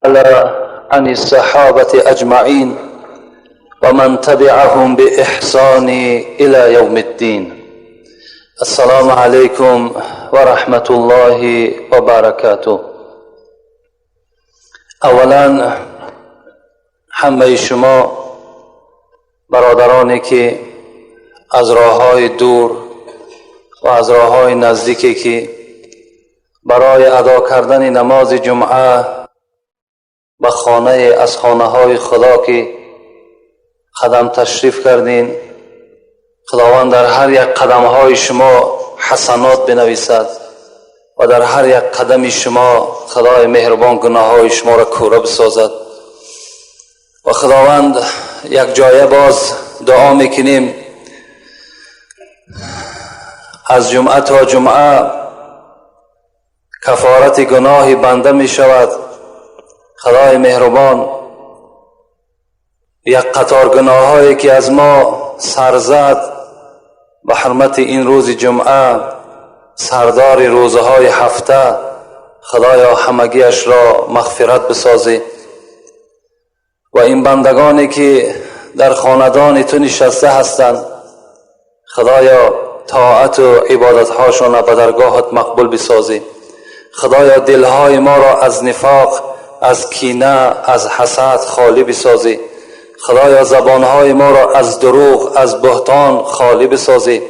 عن الصحابة أجمعين ومن تبعهم بإحسان إلى يوم الدين. السلام عليكم ورحمة الله وبركاته. اولا همه شما برادرانی که از راههای دور و از راههای نزدیکی که برای ادا کردن نماز جمعه به خانه از خانه های خدا که قدم تشریف کردین، خداوند در هر یک قدم های شما حسنات بنویسد و در هر یک قدم شما خدای مهربان گناه های شما را کوره بسازد. و خداوند یک جایه باز دعا میکنیم از جمعه تا جمعه کفارت گناه بنده می شود. خدای مهربان یک قطار گناهایی که از ما سرزد به حرمت این روز جمعه، سردار روزهای هفته، خدایا همگیش را مغفرت بسازی. و این بندگانی که در خاندان تو نشسته هستند، خدایا طاعت و عبادتهاشان را به درگاهت مقبول بسازی. خدایا دلهای ما را از نفاق، از کینه، از حسد خالی بسازی. خدایا زبانهای ما را از دروغ، از بهتان خالی بسازی.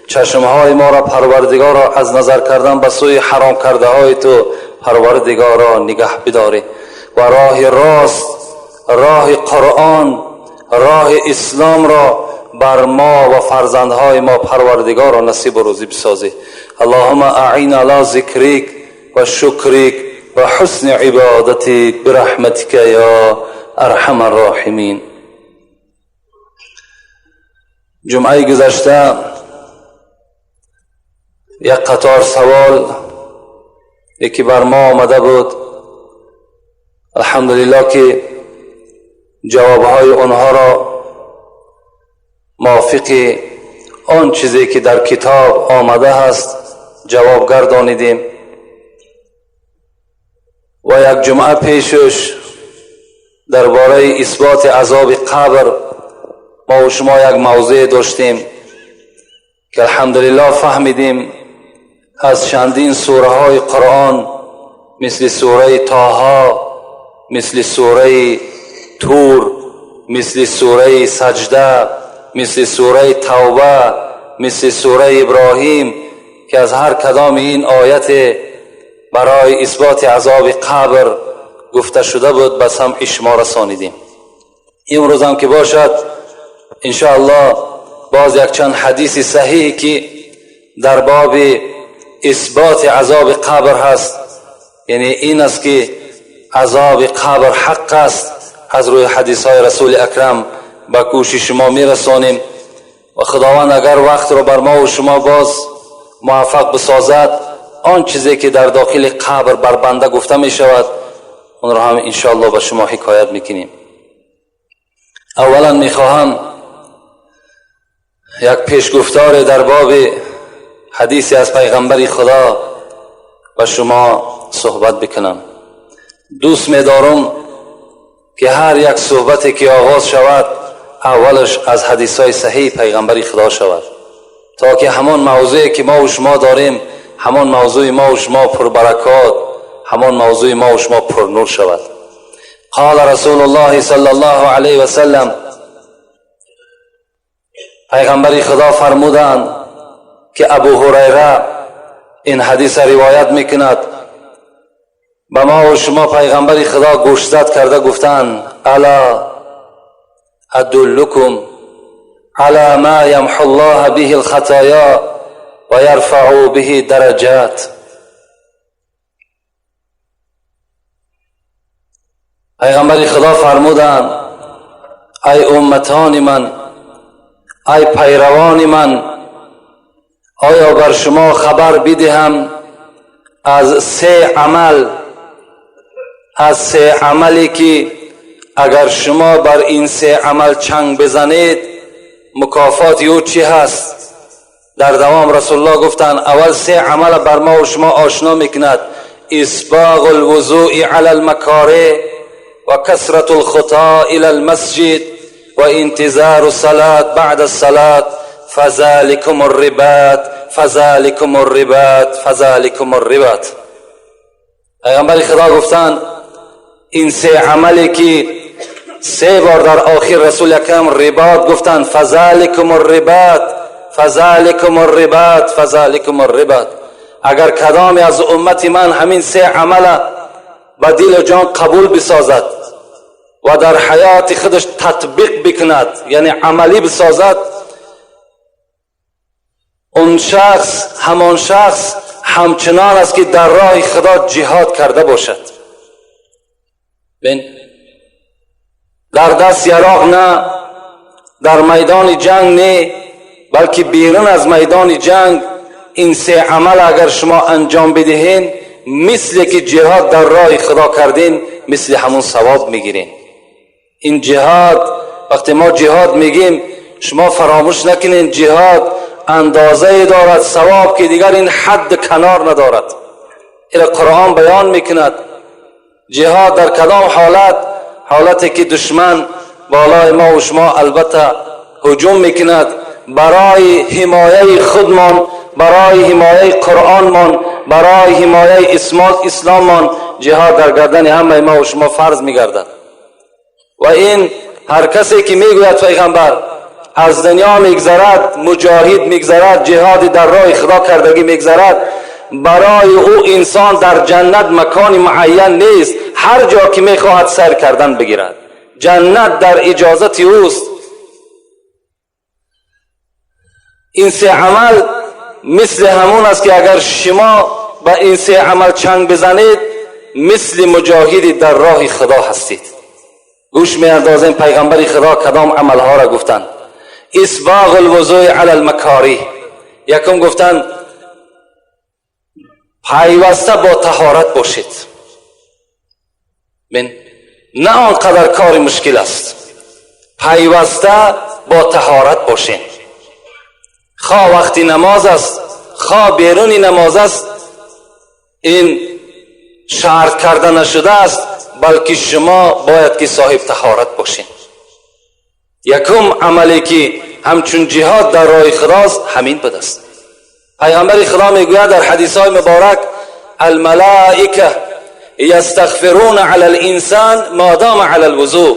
چشمهای ما را پروردگارا از نظر کردن به سوی حرام کرده های تو پروردگارا نگه بداری و راه راست، راه قرآن، راه اسلام را بر ما و فرزندهای ما پروردگارا نصیب و روزی بسازی. اللهم اعین علی ذکرک و شکرک و حسن عبادتک برحمتک یا ارحم الراحمین. جمعه گذشته یک قطار سوال یکی بر ما آمده بود، الحمدلله که جوابهای آنها را موافق آن چیزی که در کتاب آمده است جواب گردانیدیم. و یک جمعه پیشش درباره اثبات عذاب قبر ما و شما یک موضوع داشتیم که الحمدلله فهمیدیم از چندین سوره های قرآن مثل سوره طه، مثل سوره تور، مثل سوره سجده، مثل سوره توبه، مثل سوره ابراهیم که از هر کدام این آیت برای اثبات عذاب قبر گفته شده بود به سمع شما رسانیدیم. امروز هم که باشد انشاءالله باز یک چند حدیث صحیح که در باب اثبات عذاب قبر هست، یعنی این است که عذاب قبر حق است، از روی حدیث های رسول اکرم به کوشش شما میرسانیم. و خداوند اگر وقت رو بر ما و شما باز موفق بسازد، آن چیزی که در داخل قبر بر بنده گفته می شود اون را هم انشاءالله به شما حکایت میکنیم. اولا میخواهم یک پیشگفتار در باب حدیثی از پیغمبر خدا به شما صحبت بکنم. دوست می‌دارم که هر یک صحبتی که آغاز شود اولش از حدیث های صحیح پیغمبر خدا شود، تا که همان موضوعی که ما و شما داریم، همان موضوع ما و شما پربرکات، همان موضوع ما و شما پرنور شود. قال رسول الله صلی الله علیه و سلم، پیغمبر خدا فرمودند که ابو هریره این حدیث روایت میکند، به ما و شما پیغمبر خدا گوشزد کرده گفتند: الا ادلکم على ما یمحو الله به الخطایا و یرفع به درجات. پیغمبر خدا فرمودند: ای امتان من، ای پیروان من، آیا بر شما خبر بدهم از سه عمل، از سه عملی که اگر شما بر این سه عمل چنگ بزنید مکافات او چی هست؟ در دوام رسول الله گفتند اول سه عمل بر ما و شما آشنا میکند: اسباغ الوضوء علی المکاره، وكثرة الخطى إلى المسجد وانتظار الصلاة بعد الصلاة فذلكم الرباط فذلكم الرباط فذلكم الرباط. پیامبر خدا گفتند این سه عملی که سه بار در آخر رسول اکرم رباط گفتند، فذلکم الرباط فذلکم الرباط فذلکم الرباط. اگر کدامی از امت من همین سه عمل به دل و جان قبول بسازد و در حیات خودش تطبیق بکند، یعنی عملی بسازد، اون شخص همان شخص همچنان است که در راه خدا جهاد کرده باشد. بین در دست یراق نه، در میدان جنگ نه، بلکه بیرون از میدان جنگ این سه عمل اگر شما انجام بدهین، مثل که جهاد در راه خدا کردین، مثل همون ثواب میگیرین. این جهاد، وقتی ما جهاد میگیم شما فراموش نکنین جهاد اندازه دارد ثواب که دیگر این حد کنار ندارد. این قرآن بیان میکند جهاد در کدام حالت؟ حالتی که دشمن بالای ما و شما البته هجوم میکند، برای حمایه خودمان، برای حمایه قرآنمان، برای حمایه اسلاممان جهاد در گردن همه ما و شما فرض میگردد. و این هر کسی که میگوید پیغمبر از دنیا میگذرد، مجاهد میگذرد، جهاد در راه خدا کردگی میگذرد، برای او انسان در جنت مکان معین نیست، هر جا که میخواهد سیر کردن بگیرد، جنت در اجازت اوست. این سه عمل مثل همون است که اگر شما با این سه عمل چنگ بزنید، مثل مجاهدی در راه خدا هستید. گوش می اندازیم پیغمبر خدا کدام عملها را گفتند. اسباغ الوضوء علی المکاری، یکم گفتند پیوسته با طهارت باشید. بین نه آنقدر کار مشکل است، پیوسته با طهارت باشین، خواه وقتی نماز است خواه بیرون نماز است، این شرط کرده نشده است، بلکه شما باید که صاحب طهارت باشین. یکم عملی که همچون جهاد در راه خداست همین بود است. پیغمبر خدا میگوید در حدیث های مبارک الملائکه یستغفرون علی الانسان ما دام علی الوضوء.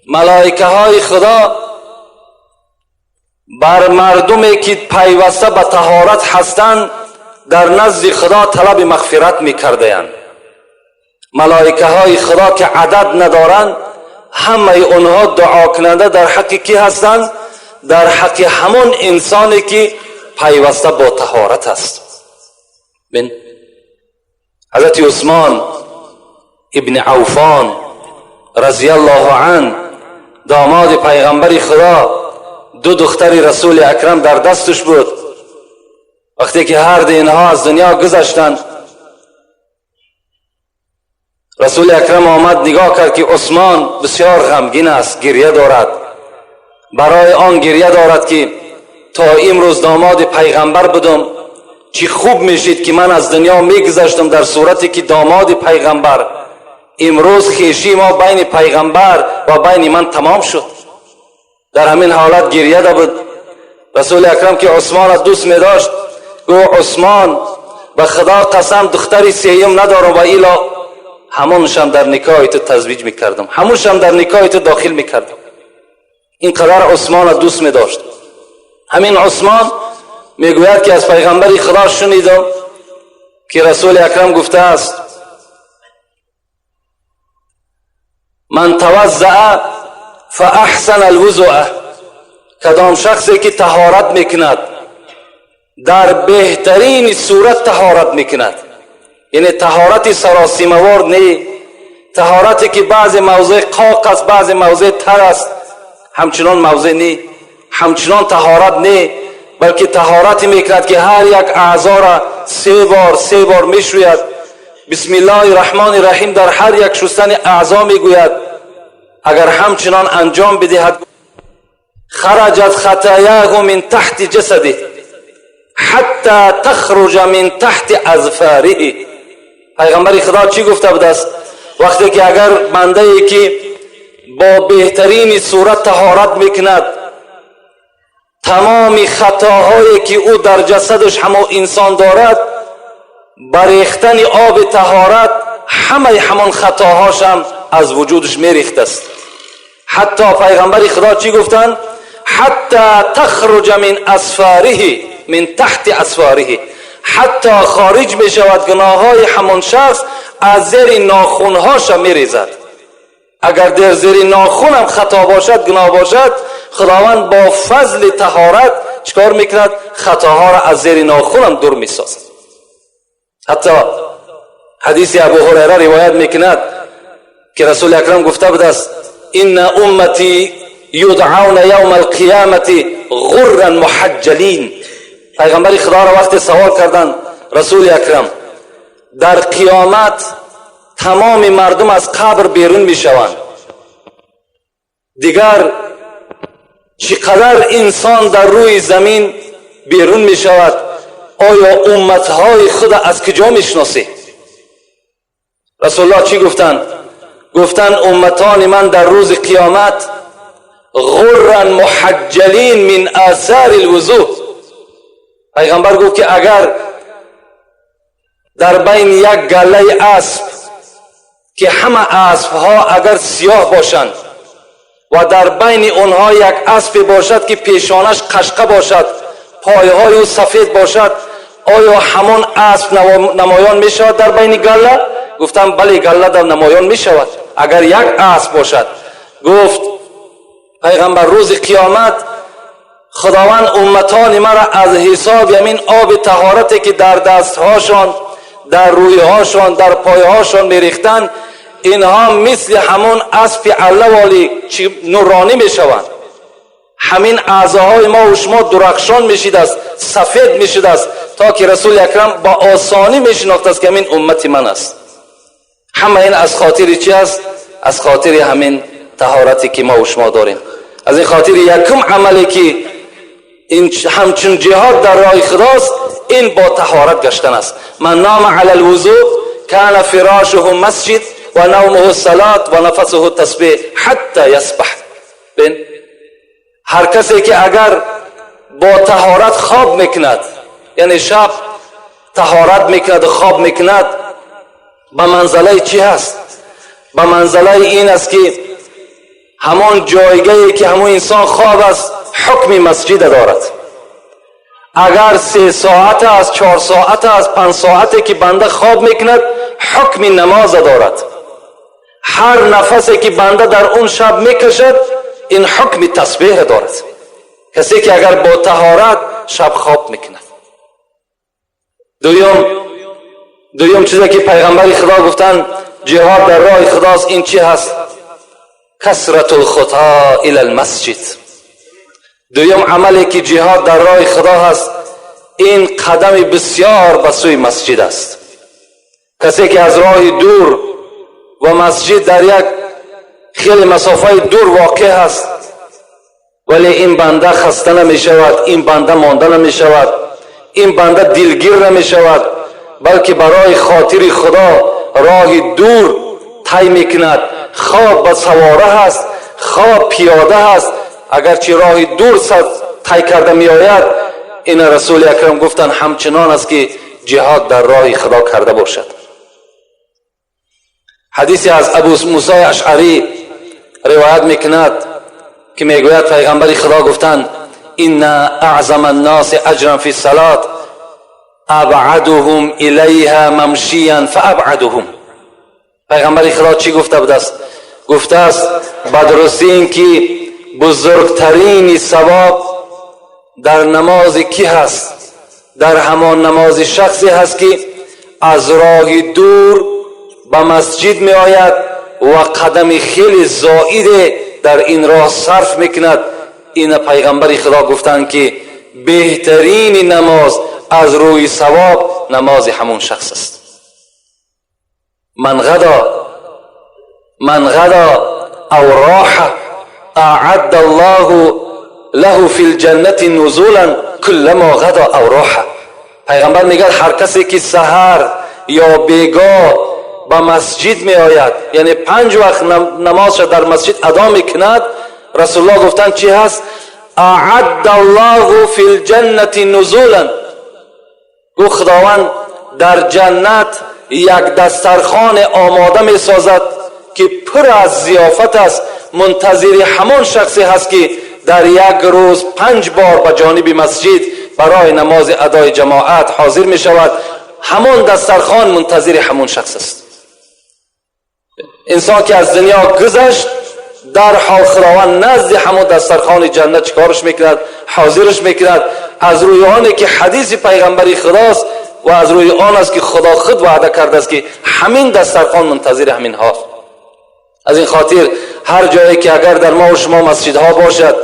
ملائکه های خدا بر مردمی که پیوسته به طهارت هستند در نزد خدا طلب مغفرت میکردند. ملائکه های خدا که عدد ندارند، همه اونها دعا کننده در حق کی هستند؟ در حق همون انسانی که پیوسته با طهارت است. بین حضرت عثمان ابن عفان رضی الله عنه، داماد پیغمبر خدا، دو دختر رسول اکرم در دستش بود. وقتی که هر دو اینها از دنیا گذشتند، رسول اکرم آمد نگاه کرد که عثمان بسیار غمگین است، گریه دارد. برای آن گریه دارد که تا امروز داماد پیغمبر بودم، چی خوب میشید که من از دنیا میگذشتم در صورتی که داماد پیغمبر، امروز خیشی ما بین پیغمبر و بین من تمام شد. در همین حالت گریه ده بود. رسول اکرم که عثمان را دوست می داشت گفت عثمان به خدا قسم دختری سیم ندارم و ایلا همونشم در نکاح تو تزویج میکردم، همونشم در نکاح تو داخل میکردم. اینقدر عثمان را دوست می داشت. همین عثمان میگوید که از پیغمبر خدا شنیدم که رسول اکرم گفته است من توضع فاحسن الوضوء، کدام شخصی که طهارت میکند در بهترین صورت طهارت میکند، یعنی طهارت سراسیموار نه، طهارتی که بعض موضع قاق است بعض موضع تر است، همچنان موضع نه، همچنان طهارت نه، بلکه طهارتی میکند که هر یک اعضا را سه بار میشوید. بسم الله الرحمن الرحیم در هر یک شستن اعضا میگوید. اگر همچنان انجام بدهد خرجت خطایاه من تحت جسده حتی تخرج من تحت اظفاره. پیغمبر خدا چی گفته بود است؟ Вақте ки агар бандае ки бо беҳтарини сурат таҳорат мекунад, тамоми хатоҳое ки ӯ дар ҷасадаш ҳамон инсон дорад, ба рехтани оби таҳорат ҳамаи ҳамон хатоҳошам аз вуҷудаш мерехтаст. Ҳатто пайғамбари Худо чӣ гуфтанд? Ҳатта тахруҷа мин асфориҳи, мин таҳти асфориҳи, ҳатто хориҷ мешавад гуноҳҳои ҳамон шахс аз зери нохунҳоша мерезад. Агар дар зери нохунам хато бошад, гуноҳ бошад, Худованд бо фазли таҳорат чикор мекунад? Хатоҳоро аз зери нохунам дур месозад. Ҳатто ҳадиси Абу Ҳурайра ривоят мекунад, ки Расули Акрам гуфта будааст: инна уммати юдъауна явма алқиямати ғурран муҳаҷҷалин. Пайғамбари Худоро вақте савол карданд: Расули Акрам, дар қиёмат тамоми мардум аз қабр берун мешаванд, дигар чӣ қадар инсон дар рӯи замин берун мешавад, оё умматҳои худа аз куҷо мешиносӣ? Расулуллоҳ чӣ гуфтанд? Гуфтанд: умматони ман дар рӯзи қиёмат ғурран муҳаҷҷалин мин асари лвузӯ. Пайғамбар гуфт, ки агар дар байни як галлаи асп, ки ҳама аспҳо агар сиёҳ бошанд, ва дар байни онҳо як аспе бошад, ки пешонаш қашқа бошад, пойҳои ӯ сафед бошад, оё ҳамон асп намоён мешавад дар байни галла? Гуфтам: бале, галла дар намоён мешавад, агар як асп бошад. Гуфт пайғамбар: рӯзи қиёмат Худованд умматони маро аз ҳисоби ҳамин оби таҳорате, ки дар дастҳошон, дар рӯйҳошон, дар пойҳошон мерехтанд, инҳо мисли ҳамон аспи аллаволи нуронӣ мешаванд. Ҳамин аъзоҳои мо ва шумо дурахшон мешидааст, сафед мешидааст, то ки Расули Акрам ба осонӣ мешинохтааст, ки ҳамин уммати ман аст. Ҳама ин аз хотири чи аст? Аз хотири ҳамин таҳорате, ки мо ва шумо дорем. Аз ин хотири якум амале, ки ин ҳамчун ҷиҳод дар роҳи Худост, ин бо таҳорат гаштан аст. Ман нома ала лвузӯ кана фирошуҳу масҷид ва навмуҳу салот ва нафасуҳу тасбеҳ ҳатта ясбаҳ. Бин, ҳар касе ки агар бо таҳорат хоб мекунад, яъне шаб таҳорат мекунаду хоб мекунад, ба манзалаи чӣ ҳаст? Ба манзалаи ин аст, ки ҳамон ҷойгае, ки ҳамон инсон хоб аст, ҳукми масҷида дорад. Агар 3 соат аст, 4 соат аст, 5 соате ки банда хоб мекунад, ҳукми намоза дорад. Ҳар нафасе ки банда дар он шаб мекашад, ин ҳукми тасбеҳра дорад, касе ки агар бо таҳорат шаб хоб мекунад. Дуюм чизе, ки пайғамбари Худо гуфтанд, ҷиҳод дар роҳи Худост, ин чӣ ҳаст? Касрату лхуто ила лмасҷид. Дуюм амале, ки ҷиҳод дар роҳи Худо ҳаст, ин қадами бисёр ба сӯи масҷид аст. Касе ки аз роҳи дур ва масҷид дар як хеле масофаи дур воқеъ ҳаст, вале ин банда хаста намешавад, ин банда монда намешавад, ин банда дилгир намешавад, балки барои хотири Худо роҳи дур тай мекунад. Хоб ба савора ҳаст, хоб пиёда ҳаст, агарчи роҳи дур тай карда меояд, ина Расули Акрам гуфтанд, ҳамчунон аст, ки ҷиҳод дар роҳи Худо карда бошад. Ҳадисе аз Абу Мусои Ашъарӣ ривоят мекунад, ки мегӯяд, пайғамбари Худо гуфтанд: инна аъзама анноси аҷран фи салот абъадуҳум илайҳа мамшиян фаабъадуҳум. Пайғамбари Худо чӣ гуфта будааст? Гуфтааст: ба дурустӣ, ин ки бузургтарини савоб дар намози кӣ ҳаст? Дар ҳамон намози шахсе ҳаст, ки аз роҳи дур ба масҷид меояд ва қадами хеле зоиде дар ин роҳ сарф мекунад. Ина пайғамбари Худо гуфтанд, ки беҳтарини намоз аз рӯи савоб намози ҳамон шахс аст. Ман ғадо ав роҳа аъадда Аллоҳу лаҳу фи лҷаннати нузулан куллама ғадо ав роҳа. Пайғамбар мегӯяд, ҳар касе ки саҳар ё бегоҳ ба масҷид меояд, яъне 5 вақт намозша дар масҷид адо мекунад, Расулуллоҳ гуфтанд чӣ ҳаст? Аъадда Аллоҳу фил ҷаннати нузулан. Гуфт Худованд дар ҷаннат як дастархон омода месозад ки пур аз зиёфат аст, мунтазири ҳамон шахсе ҳаст ки дар як рӯз 5 бор ба ҷониби масҷид барои намози адои ҷамоат ҳозир мешавад. Ҳамон дастархон мунтазири ҳамон шахс аст. Инсон ки аз дунё гузашт, дар ҳол Худованд назди ҳамон дастархони ҷаннат чикораш мекунад? Ҳозираш мекунад. Аз рӯи оне ки ҳадиси пайғамбари Худост ва аз рӯи он аст ки Худо худ ваъда кардааст ки ҳамин дастархон мунтазири ҳамин ҳост. Аз ин хотир ҳар ҷое ки агар дар мо ва шумо масҷидҳо бошад,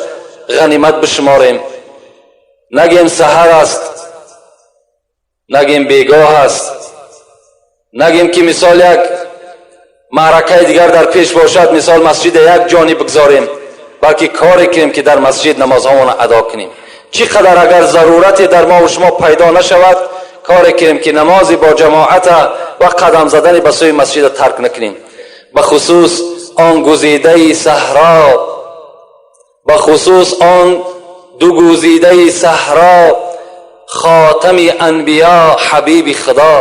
ғанимат бишуморем. Нагем саҳар аст, нагем бегоҳ аст, нагем ки мисол як маъракаи дигар дар пеш бошад, мисол масҷида як ҷониб бигзорем, балки коре кунем ки дар масҷид намозҳомонро адо кунем. Чӣ қадар агар зарурате дар мо ва шумо пайдо нашавад, коре кунем ки намози бо ҷамоата ва қадам задани ба сӯи масҷида тарк накунем. Ба хусус он гузидаи саҳро, ба хусус он ду гузидаи саҳро, хотами анбиё, ҳабиби Худо,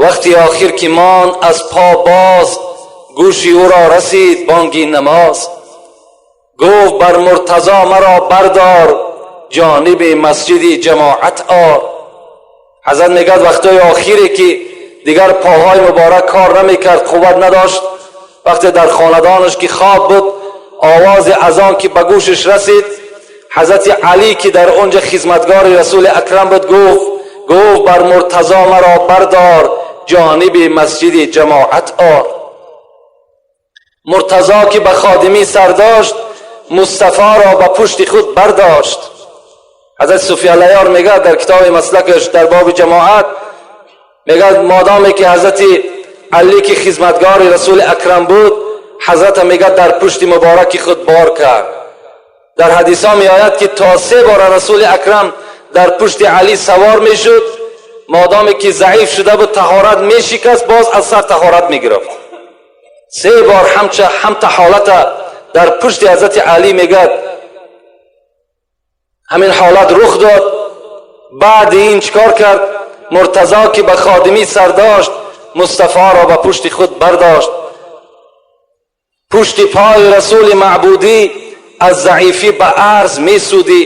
вақти охир ки монд аз по боз, гӯши ӯро расид бонги намоз. Гуфт бар Муртазо маро бардор, ҷониби масҷиди ҷамоат ор. Ҳазрат мегӯяд вақтҳои охире ки дигар поҳои муборак кор намекард, қувват надошт, вақте дар хонадонаш ки хоб буд, овози азон ки ба гӯшаш расид, ҳазрати Алӣ ки дар онҷа хизматгори Расули Акрам буд, гуфт бар Муртазо маро бардор, ҷониби масҷиди ҷамоат ор. Муртазо ки ба ходимӣ сар дошт, Мустафоро ба пушти худ бардошт. Ҳазрати Суфи Аллаёр мегӯяд дар китоби маслакаш дар боби ҷамоат, мегӯяд модоме ки ҳазрати Алӣ ки хизматгори Расули Акрам буд, ҳазрата мегӯяд дар пушти мубораки худ бор кард. Дар ҳадисҳо меояд ки то 3 бора Расули Акрам дар пушти Алӣ савор мешуд, модоме ки заиф шуда буд таҳорат мешикаст, боз аз сар таҳорат мегирифт. 3 бор ҳамта ҳолата дар пушти ҳазрати Алӣ мегӯяд ҳамин ҳолат рух дод. Баъди ин чикор кард? Муртазо ки ба ходимӣ сар дошт, Мустафоро ба пушти худ бардошт. Пушти пои Расули маъбудӣ аз заифӣ ба арз месудӣ,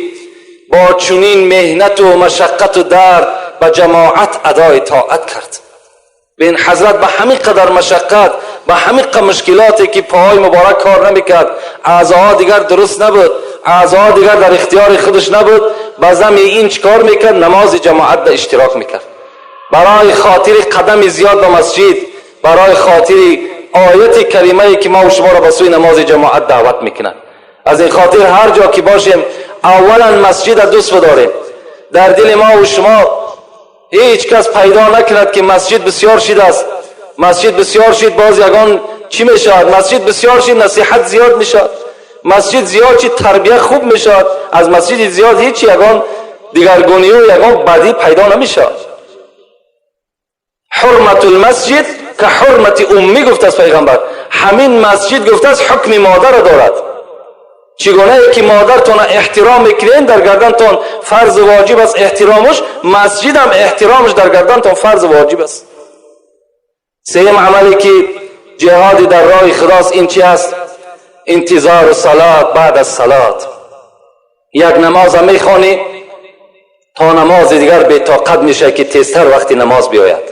бо чунин меҳнату машаққату дард ба ҷамоат адои тоат кард. Бин ҳазрат ба ҳамин қадар машаққат, ба ҳамин қадар мушкилоте ки поҳои муборак кор намекард, аъзоҳо дигар дуруст набуд, аъзоҳо дигар дар ихтиёри худаш набуд, ба зами ин чикор мекард? Намози ҷамоат ба иштирок мекард. Барои хотири қадами зиёд ба масҷид, барои хотири ояти каримае ки мо шуморо ба сӯи намози ҷамоат даъват мекунад. Аз ин хотир ҳар ҷо ки бошем, аввалан масҷида дӯст бидорем. Дар дили мо ва шумо ҳеҷ кас пайдо накунад ки масҷид бисёр шидааст, масҷид бисёр шид, боз ягон чӣ мешавад, масҷид бисёр шид, насиҳат зиёд мешавад, масҷид зиёд шид, тарбия хуб мешавад. Аз масҷиди зиёд ҳеҷ ягон дигаргунию ягон бадӣ пайдо намешавад. Ҳурматул масҷид ка ҳурмати уммӣ гуфтааст пайғамбар. Ҳамин масҷид гуфтааст ҳукми модарро дорад. Чӣ гунае ки модартона эҳтиром мекунед, дар гардантон фарзу воҷиб аст эҳтиромаш, масҷидам эҳтиромаш дар гардантон фарзу воҷиб аст. Сеюм амале ки ҷиҳоди дар роҳи Худост ин чи аст? Интизору салот баъд аз салот. Як намоза мехонӣ, то намози дигар бетоқат мешавӣ ки тезтар вақти намоз биёяд.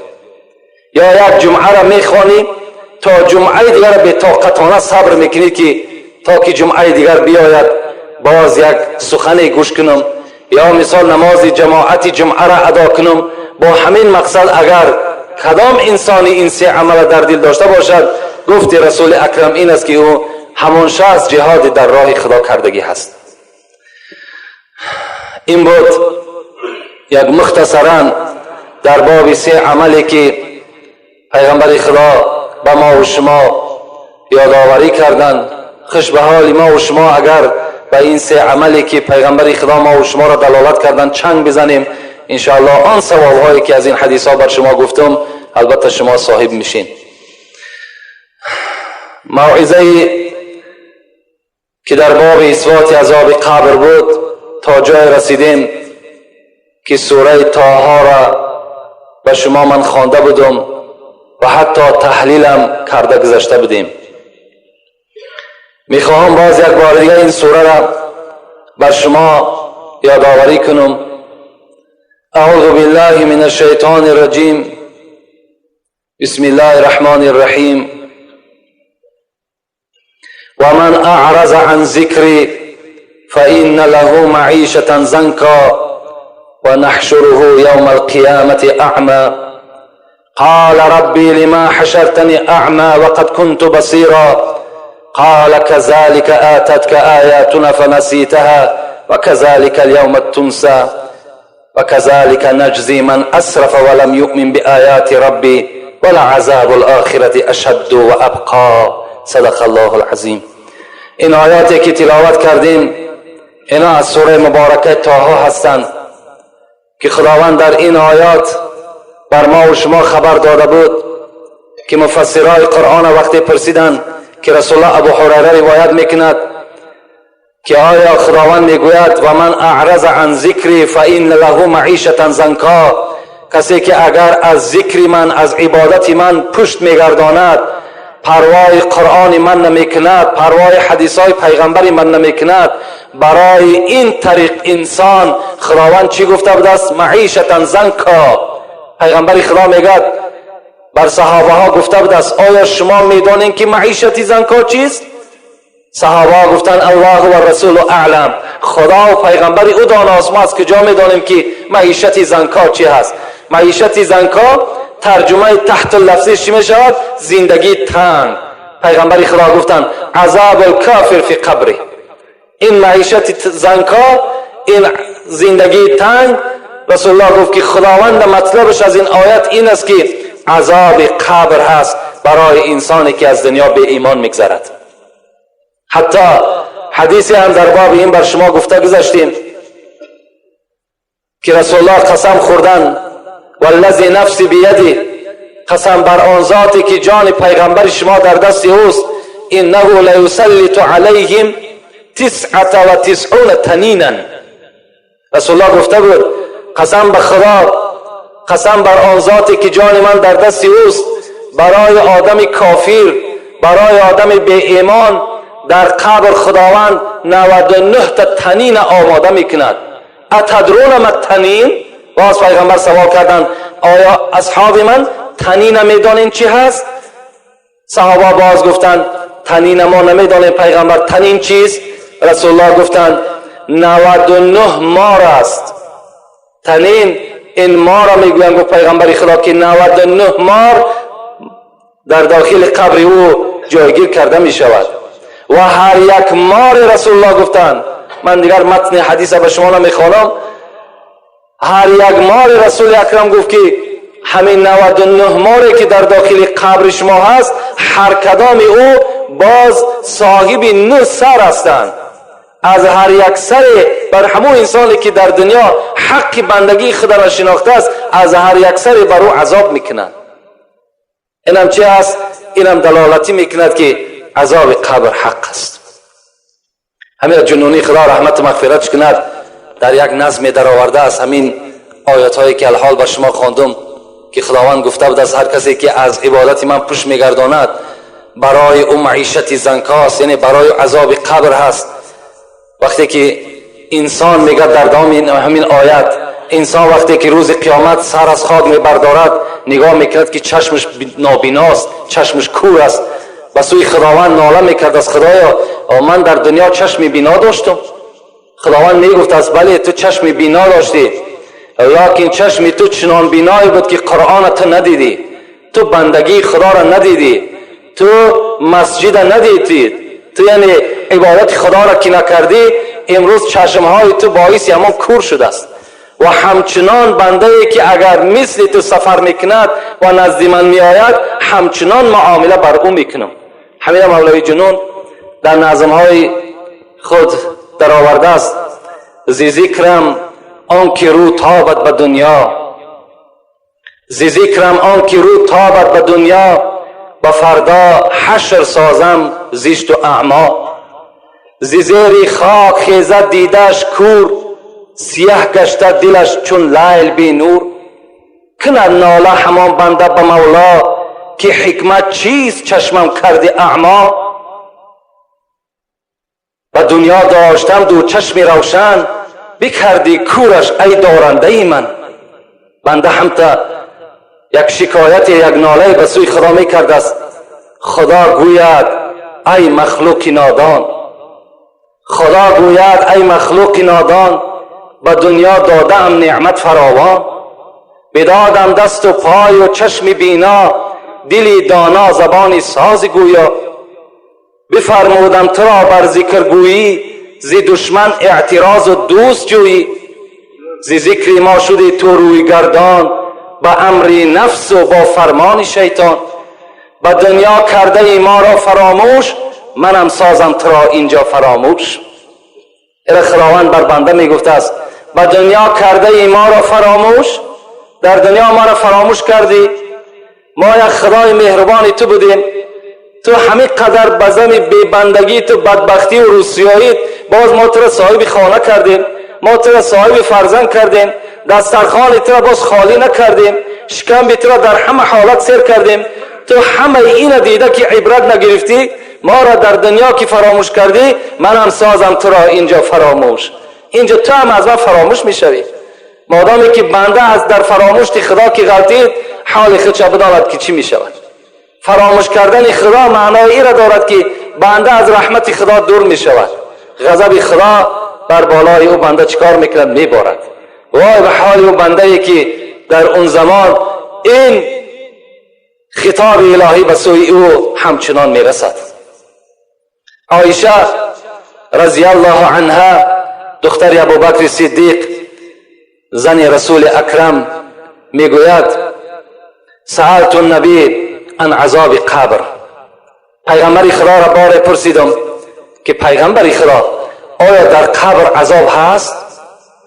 Ё як ҷумъаро мехонӣ, то ҷумъаи дигарро бетоқатона сабр мекунӣ ки то ки ҷумъаи дигар биёяд, боз як сухане гӯш кунам, ё мисол намози ҷамоати ҷумъаро адо кунам. Бо ҳамин мақсад агар кадом инсони ин се амала дар дил дошта бошад, гуфти Расули Акрам ин аст ки ӯ ҳамон шахс ҷиҳоди дар роҳи Худо кардагӣ ҳаст. Ин буд як мухтасаран дар боби се амале ки пайғамбари Худо ба мо ва шумо ёдоварӣ карданд. Хуш ба ҳоли мо ва шумо агар ба ин се амале ки пайғамбари Худо мо ва шуморо далолат карданд чанг бизанем, иншоаллоҳ он савобҳое ки аз ин ҳадисҳо бар шумо гуфтум, албатта шумо соҳиб мешин. موعظه که در باب اثبات عذاب قبر بود تا جای رسیدیم که سوره طه را به شما من خوانده بودم و حتی تحلیلم کرده گذشته بودیم. میخواهم باز یک بار دیگه این سوره را بر شما یادآوری کنم. اعوذ بالله من الشیطان الرجیم. بسم الله الرحمن الرحیم. ومن اعرض عن ذکری فإن له معیشة ضنکا ونحشره يوم القيامة أعمى. قال ربي لما حشرتني أعمى وقد كنت بصيرا. قال كذلك آتتك آياتنا فنسيتها وكذلك اليوم تنسى وكذلك نجزي من أسرف ولم يؤمن بآيات ربي ولعذاب الآخرة أشد وأبقى. صدق الله العظیم. این آیاتی که تلاوت کردیم اینا از سوره مبارکه طه هستند که خداوند در این آیات بر ما و شما خبر داده بود که مفسرای قرآن وقتی پرسیدند که رسول الله، ابو هریره روایت میکند که آیا خداوند میگوید و من اعرض عن ذکری فإن له معیشة ضنکا، کسی که اگر از ذکر من، از عبادت من پشت میگرداند، پروای قرآن من نمیکند، پروای حدیث های پیغمبر من نمیکند، برای این طریق انسان خداوند چی گفته بود است؟ معیشة ضنکا. پیغمبر خدا میگد بر صحابه ها گفته بود است آیا شما میدانین که معیشت ضنکا چیست؟ صحابه ها گفتن الله و رسول اعلم، خدا و پیغمبر او داناست، ما از کجا میدانیم که معیشت ضنکا چی هست؟ معیشت ضنکا ترجمه تحت اللفظی چی میشود؟ زندگی تنگ. پیغمبر خدا گفتن عذاب الکافر فی قبره. این معیشت ضنکا، این زندگی تنگ، رسول الله گفت که خداوند مطلبش از این آیت این است که عذاب قبر هست برای انسانی که از دنیا به ایمان میگذرد. حتی حدیثی هم در باب این بر شما گفته گذشتیم که رسول الله قسم خوردن والذی نفسی بیده، قسم بر آن ذاتی که جان پیغمبر شما در دست اوست، انه لیسلط علیهم 99 تنینا. رسول الله گفته بود قسم به خدا، قسم بر آن ذاتی که جان من در دست اوست، برای آدم کافر، برای آدم بی ایمان در قبر خداوند 99 تا تنین آماده میکند. اتدرون ما التنین؟ باز پیغمبر سوال کردند آیا اصحاب من تنین میدانین چی هست؟ صحابه باز گفتند تنین ما نمیدانیم پیغمبر، تنین چیست؟ رسول الله گفتند 99 مار است. تنین این مار را میگویند. گفت پیغمبر خدا که 99 مار در داخل قبر او جایگیر کرده می شود و هر یک مار، رسول الله گفتند، من دیگر متن حدیث به شما نمیخوانم، هر یک مار، رسول اکرم گفت که همین 99 ماری که در داخل قبر شما هست، هر کدام او باز صاحب 9 سر هستند. از هر یک سر بر همون انسانی که در دنیا حق بندگی خدا را شناخته است، از هر یک سر بر او عذاب میکنند. اینم چه است؟ اینم دلالتی میکند که عذاب قبر حق است. همین جنونی خدا رحمت و مغفرتش کند در یک نظم درآورده است همین آیات هایی که الحال با شما خواندم که خداوند گفته بود از هر کسی که از عبادت من پشت میگرداند برای او معیشت ضنکاست، یعنی برای عذاب قبر هست. وقتی که انسان میگه در دوام همین آیت، انسان وقتی که روز قیامت سر از خاک میبردارد، نگاه میکرد که چشمش نابیناست، چشمش کور است، به سوی خداوند ناله میکرد از خدایا من در دنیا چشم بینا داشتم. خداوند میگفت از بله تو چشم بینا داشتی، لیکن چشم تو چنان بینایی بود که قرآن تو ندیدی، تو بندگی خدا را ندیدی، تو مسجد ندیدی، تو یعنی عبادت خدا را که نکردی، امروز چشمهای تو باعث همان کور شده است. و همچنان بنده ای که اگر مثل تو سفر میکند و نزد من میآید، همچنان معامله بر او میکنم. همین مولوی جنون در نظمهای خود در آورده است: ز ذکرم آن که رو تابد به دنیا، ز ذکرم آن که رو تابد به دنیا به فردا حشر سازم زشت و اعما. ز زیر خاک خیزد دیدش کور، سیه گشته دلش چون لیل بی نور. کند ناله همان بنده به مولا، که حکمت چیست چشمم کردی اعما. به دنیا داشتم دو چشم روشن، بکردی کورش ای دارنده ای من. بنده هم تا یک شکایت، یک ناله به سوی خدا میکرد است. خدا گوید ای مخلوق نادان، خدا گوید ای مخلوق نادان، به دنیا دادم نعمت فراوان. بدادم دست و پای و چشم بینا، دلی دانا زبانی ساز گویا. بفرمودم تو را بر ذکر گویی، ز دشمن اعتراض و دوست جویی. ز ذکر ما شدی تو روی گردان، به امر نفس و با فرمان شیطان. به دنیا کرده ای ما را فراموش، منم سازم تو را اینجا فراموش. اره خداوند بر بنده می گفته است به دنیا کرده ای ما را فراموش، در دنیا ما را فراموش کردی. ما یک خدای مهربانی تو بودیم، تو همه قدر بزم بیبندگی تو، بدبختی و روسیایی، باز ما تو را صاحب خانه کردیم، ما تو را صاحب فرزند کردیم، دسترخوان تو را باز خالی نکردیم، شکم تو را در همه حالت سیر کردیم. تو همه این دیده که عبرت نگرفتی، ما را در دنیا که فراموش کردی، من هم سازم تو را اینجا فراموش. اینجا تو هم از من فراموش میشوی. مادامی که بنده از در فراموش خدا که غلطید، حال خودش بداند که چی میشود. فراموش کردن خدا معنای ای را دارد که بنده از رحمت خدا دور میشود. غضب خدا بر بالای او بنده چیکار میکند؟ میبارد. وای به حال او بنده ای که در اون زمان این خطاب الهی به سوی او همچنان میرسد. عایشه رضی الله عنها، دختر ابوبکر صدیق، زن رسول اکرم، میگوید سألت النبی عن عذاب قبر. پیغمبر خدا را بار پرسیدم که پیغمبر خدا، آیا در قبر عذاب هست؟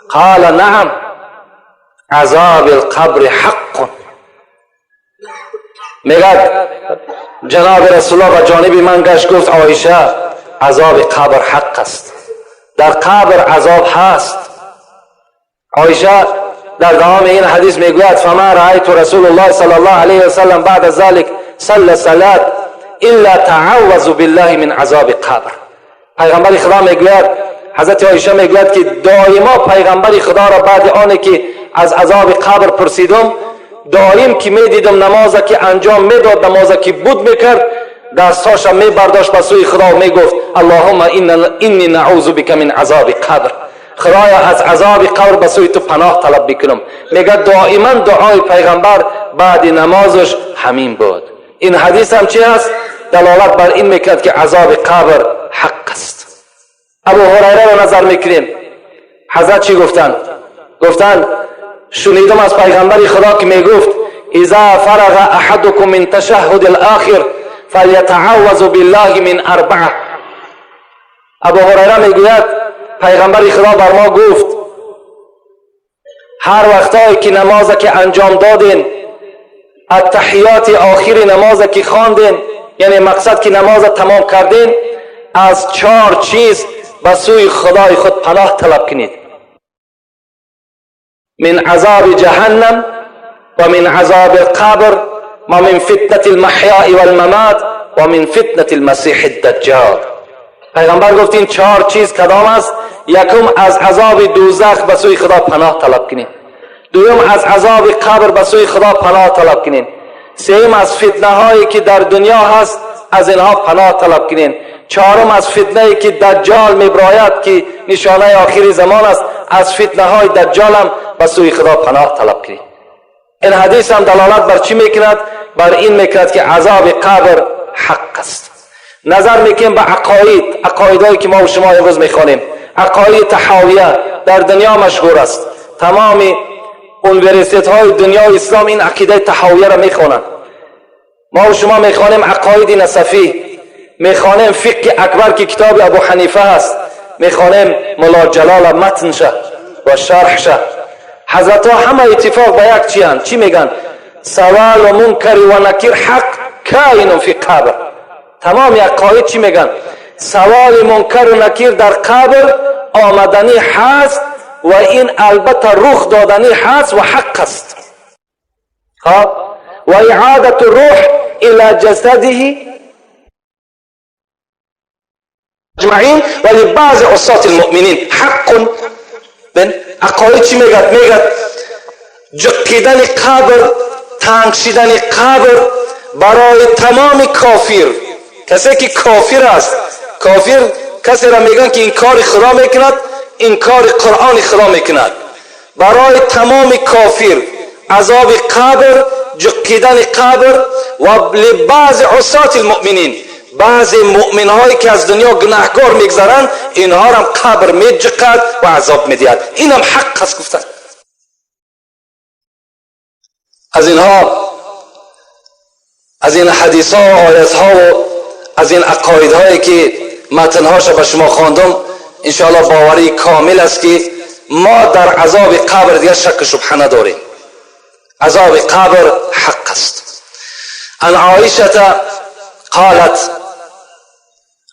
قال نعم، عذاب القبر حق. میگد جناب رسول الله به جانب من گشت، گفت عایشه، عذاب قبر حق است، در قبر عذاب هست. عایشه در دوام این حدیث میگوید فما رأیت رسول الله صلی الله علیه وسلم بعد ذلك صلى صلاة الا تعوذ بالله من عذاب قبر. پیغمبر خدا میگوید، حضرت عایشه میگوید که دائما پیغمبر خدا را بعد آنه که از عذاب قبر پرسیدم، دائم که میدیدم نماز که انجام میداد، نماز که بود میکرد، دستهاش میبرداشت به سوی خدا و میگفت اللهم انی نعوذ بک من عذاب قبر. خدایا از عذاب قبر به سوی تو پناه طلب بکنم. میگه دائما دعای پیغمبر بعد نمازش همین بود. این حدیث هم چی است؟ دلالت بر این میکرد که عذاب قبر حق است. ابو هریره رو نظر میکنیم، حضرت چی گفتن؟ گفتن شنیدم از پیغمبر خدا که میگفت اذا فرغ احدكم من تشهد الاخر فلیتعوذ بالله من اربعه. ابو هریره میگوید پیغمبر خدا بر ما گفت هر وقتایی که نماز که انجام دادین، التحیات آخر نماز که خواندین، یعنی مقصد که نماز تمام کردین، از چهار چیز به سوی خدای خود پناه طلب کنید: من عذاب جهنم و من عذاب القبر و من فتنة المحیاء والممات و من فتنة المسیح الدجال. پیغمبر گفت این چهار چیز کدام است؟ یکم از عذاب دوزخ به سوی خدا پناه طلب کنید، دوم از عذاب قبر به سوی خدا پناه طلب کنید، سوم از فتنه هایی که در دنیا هست از اینها پناه طلب کنید، چهارم از فتنه ای که دجال میبراید که نشانه آخری زمان است، از فتنه های دجال هم به سوی خدا پناه طلب کنید. این حدیث هم دلالت بر چی میکند؟ بر این میکند که عذاب قبر حق است. نظر میکنیم به عقاید، عقایدهایی که ما و شما امروز میخوانیم. عقاید طحاویه در دنیا مشهور است. تمام university های دنیا اسلام این عقیده طحاویه را میخوانند. ما و شما میخوانیم عقاید نسفی، میخوانیم فقه اکبر که کتاب ابو حنیفه است، میخوانیم ملا جلال متن شه و شرح شه. حضرت ها همه اتفاق به یک چی هن؟ چی میگن؟ سوال و منکر و نکیر حق، каин фи қабр. Тамоми ақоид чӣ мегӯянд? Саволи мункару накир дар қабр омаданӣ ҳаст ва ин албатта рух доданӣ ҳаст ва ҳақ аст. Хоб, ва иодату рӯҳ ила ҷасадиҳи اجمعین و لبعض عصاة المؤمنین حق. بن عقاید چی میگد؟ میگد جقیدن قبر، تنگ شدن قبر برای تمام کافر، کسی که کافر است. کافر کسی را میگن که انکار خدا میکند، انکار قرآن خدا میکند. برای تمام کافر عذاب قبر، جقیدن قبر و لبعض عصاة المؤمنین، بعضی مؤمن هایی که از دنیا گناهکار میگذرند، اینها را قبر میجقد و عذاب میدهد. اینم حق است گفتن. از اینها، از این حدیث ها و آیت ها و از این عقاید هایی که متنهاش به شما خواندم، انشاءالله باوری کامل است که ما در عذاب قبر دیگر شک و شبهه نداریم. عذاب قبر حق است. عن عایشه قالت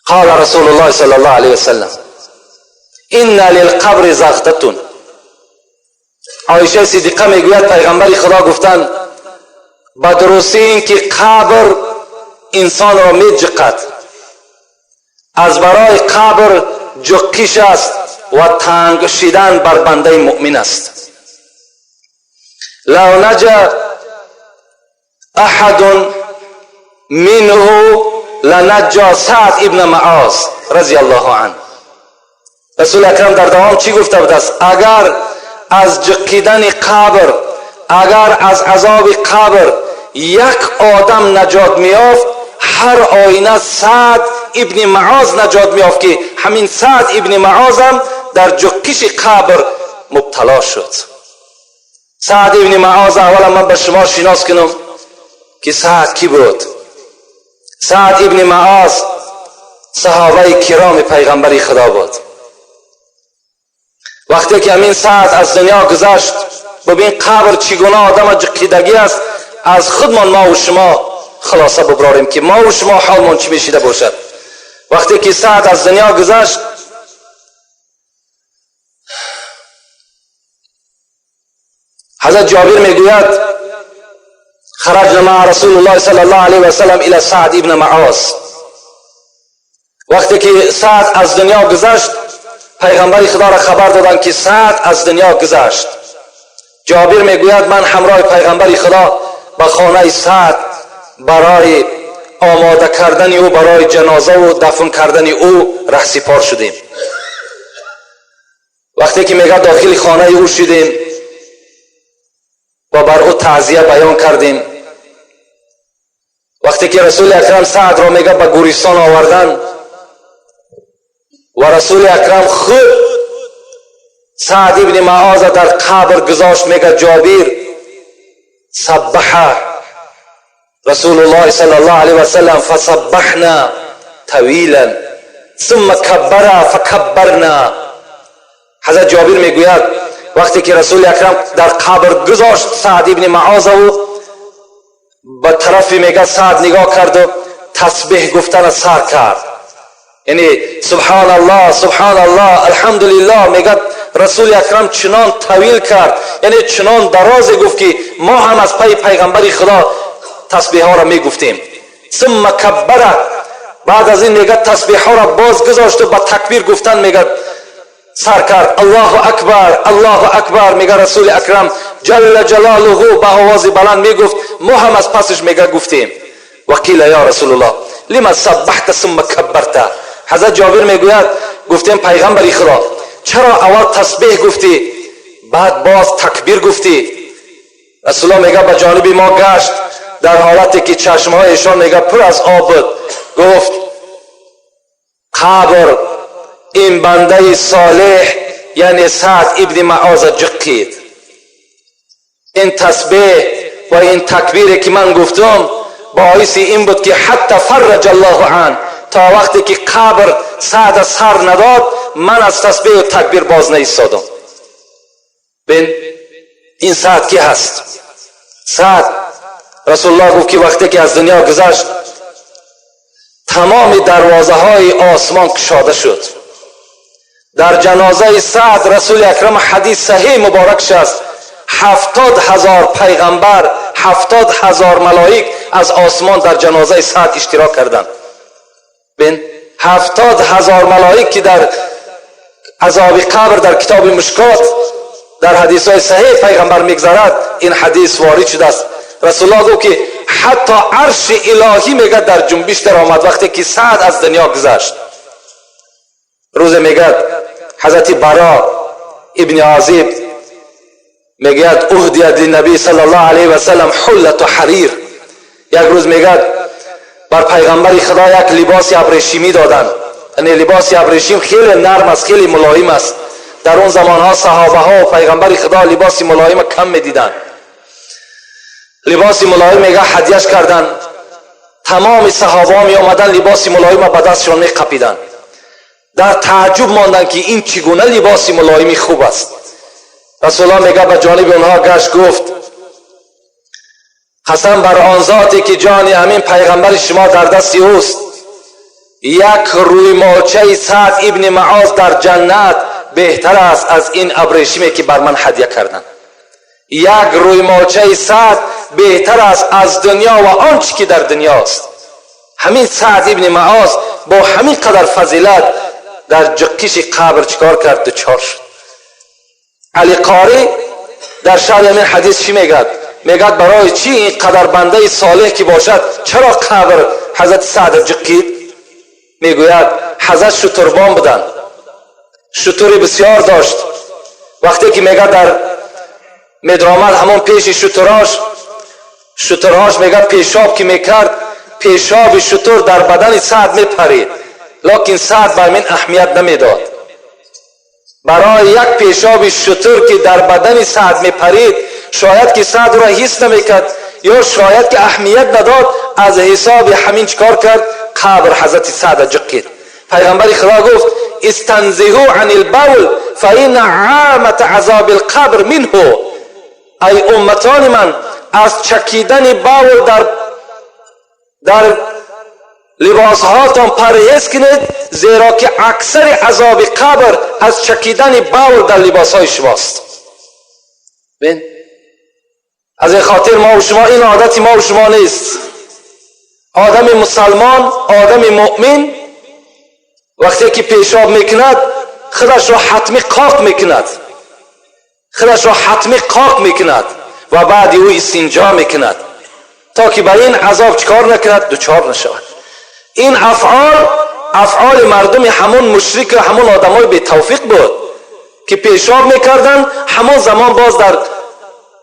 قال رسول الله صلى الله عليه وسلم ان للقبر زغدة. عایشه صدیقه میگوید پیغمبر خدا گفتند به درستی اینکه قبر انسان را میجقد، از برای قبر جقش است و تنگ شدن بر بنده مؤمن است. لو نجا احد منه لنجا سعد ابن معاذ رضی الله عنه. رسول اکرم در دوام چی گفته بود است؟ اگر از جقیدن قبر، اگر از عذاب قبر یک آدم نجات میافت، هر آینه سعد ابن معاذ نجات میافت که همین سعد ابن معاذ هم در جقش قبر مبتلا شد. سعد ابن معاذ، اولا من به شما شناس کنم که سعد کی بود. سعد ابن معاذ صحابه کرام پیغمبر خدا بود. وقتی که همین سعد از دنیا گذشت، ببین قبر چگونه آدم جقیدگی است. از خودمان ما و شما خلاصه ببراریم که ما و شما حالمان چی میشیده باشد. وقتی که سعد از دنیا گذشت، حضرت جابر میگوید خرجنا مع رسول الله صلی الله علیه و سلم الى سعد ابن معاذ. وقتی که سعد از دنیا گذشت، پیغمبر خدا را خبر دادند که سعد از دنیا گذشت. جابر میگوید من همراه پیغمبر خدا به خانه سعد برای آماده کردن او برای جنازه و دفن کردن او رهسپار شدیم. وقتی که میگه داخل خانه او شدیم و بر او تعزیه بیان کردیم، وقتی که رسول اکرم سعد را میگه به گورستان آوردن و رسول اکرم خود سعد ابن معاذ در قبر گذاشت، میگه جابر سبح رسول الله صلی الله علیه و سلم فسبحنا طویلا ثم کبر فکبرنا. حضرت جابر میگوید وقتی که رسول اکرم در قبر گذاشت سعد ابن معاذ و به طرف میگه سعد نگاه کرد و تسبیح گفتن سر کرد، یعنی سبحان الله، سبحان الله، الحمدلله. میگه رسول اکرم چنان طویل کرد، یعنی چنان دراز گفت که ما هم از پی پیغمبر خدا تسبیح ها را میگفتیم. ثم کبر، بعد از این میگه تسبیح ها را باز گذاشت و با تکبیر گفتن میگه سر کرد، الله اکبر، الله اکبر. میگه رسول اکرم جل جلاله به آواز بلند میگفت، ما هم از پسش میگه گفتیم. وقیل یا رسول الله لما سبحت ثم کبرت. حضرت جابر میگوید گفتیم پیغمبر خدا چرا اول تسبیح گفتی بعد باز تکبیر گفتی؟ رسول الله میگه به جانب ما گشت در حالتی که چشمهایشان میگه پر از آب بود، گفت قبر این بنده صالح یعنی سعد ابن معاذ جقید. این تسبیح و این تکبیر که من گفتم باعث این بود که حتی فرج الله عنه، تا وقتی که قبر سعد سر نداد من از تسبیح و تکبیر باز نایستادم. بین این سعد کی هست؟ سعد رسول الله گفت که وقتی که از دنیا گذشت تمام دروازه های آسمان کشاده شد. در جنازه سعد رسول اکرم حدیث صحیح مبارک است، 70,000 پیغمبر، 70,000 ملائک از آسمان در جنازه سعد اشتراک کردند. بین 70,000 ملائک که در عذاب قبر در کتاب مشکات در حدیث های صحیح پیغمبر میگذرد، این حدیث وارد شده است. رسول الله گفت که حتی عرش الهی میگه در جنبش در آمد وقتی که سعد از دنیا گذشت. روز میگه حضرت برا ابن عازب میگه اهدیت للنبی صلی الله علیه و سلم حلة حریر. یک روز میگه بر پیغمبر خدا یک لباس ابریشمی دادن. یعنی لباس ابریشم خیلی نرم است، خیلی ملایم است. در اون زمانها صحابه ها و پیغمبر خدا لباس ملایم کم میدیدن. لباس ملایم میگه هدیهش کردن. تمام صحابه ها می آمدن لباس ملایم به دستشان میقپیدن. در تعجب ماندن که این چگونه لباس ملایمی خوب است. رسول الله میگه به جانب اونها گشت، گفت قسم بر آن ذاتی که جان همین پیغمبر شما در دست اوست، یک روی مالچه سعد ابن معاذ در جنت بهتر است از این ابریشمی که بر من هدیه کردن. یک روی مالچه سعد بهتر است از دنیا و آنچه که در دنیاست. همین سعد ابن معاذ با همین قدر فضیلت در جقش قبر چکار کرد؟ دچار شد. علی قاری در شرح همین حدیث چی میگد؟ میگد برای چی این قدر بنده صالح که باشد چرا قبر حضرت سعد جقید؟ میگوید حضرت شتربان بودن، شتری بسیار داشت. وقتی که میگه در میدرآمد همون پیش شتراش، شترهاش میگه پیشاب که میکرد، پیشاب شتر در بدن سعد میپرید، لکن سعد به من اهمیت نمیداد. برای یک پیشاب شتر که در بدن سعد میپرید، شاید که سعد را حس نمیکرد یا شاید که اهمیت نداد، از حساب همین چکار کرد؟ قبر حضرت سعد جقید. پیغمبر خدا گفت استنزهوا عن البول فإن عامة عذاب القبر منه. ای امتان من، از چکیدن بول در لباسهاتان پرهیز کنید، زیرا که اکثر عذاب قبر از چکیدن بول در لباسهای شماست. بین از این خاطر ما و شما این عادت ما و شما نیست. آدم مسلمان، آدم مؤمن وقتی که پیشاب میکند خودش را حتمی قاق میکند، خودش را حتمی قاق میکند و بعد او استنجا میکند تا که به این عذاب چکار نکند؟ دچار نشود. این افعال افعال مردم همون مشرک و همون آدمای بی توفیق بود که پیشاب میکردن، همون زمان باز در